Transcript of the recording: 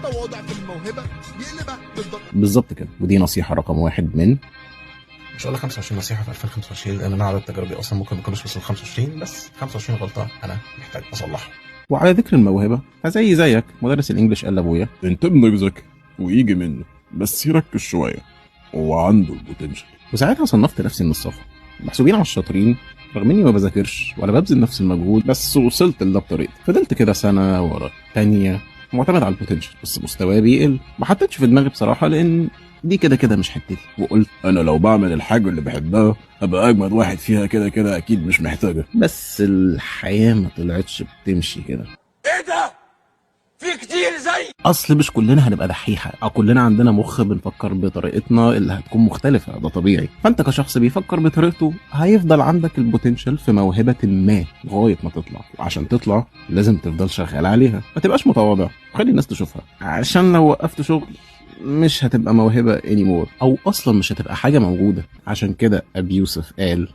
التواضع في الموهبة يقلبها ضدك. بالظبط كده، ودي نصيحة رقم 1 من مش هقول لك 25 نصيحة في 2025، لان انا عدد تجاربي اصلا ممكن ما يكونش وصل 25، بس 25 غلطه انا محتاج اصلحها. وعلى ذكر الموهبه، فزي زيك مدرس ال English قال لابويا: انت ابنك ذكي ويجي منه، بس يركز شويه، هو عنده ال potential. وساعتها صنفت نفسي من الصف محسوبين على الشاطرين، رغم اني ما بذاكرش ولا ببذل نفس المجهود، بس وصلت لده بطريقتي. فضلت كده سنة ورا تانية معتمد على ال potential، بس مستواي بيقل. ما حطيتش في دماغي بصراحه، لان دي كده كده مش حتتي، وقلت انا لو بعمل الحاجة اللي بحبها هبقى اجمد واحد فيها، كده كده اكيد مش محتاجه. بس الحياة ما طلعتش بتمشي كده. ايه ده؟ في كتير زي اصل مش كلنا هنبقى دحيحه، او كلنا عندنا مخ بنفكر بطريقتنا اللي هتكون مختلفه، ده طبيعي. فانت كشخص بيفكر بطريقته هيفضل عندك ال potential في موهبة ما لغاية ما تطلع، وعشان تطلع لازم تفضل شغال عليها، ما تبقاش متواضع، خلي الناس تشوفها، عشان لو وقفت شغل مش هتبقى موهبة anymore، او اصلا مش هتبقى حاجة موجوده. عشان كده ابي يوسف قال: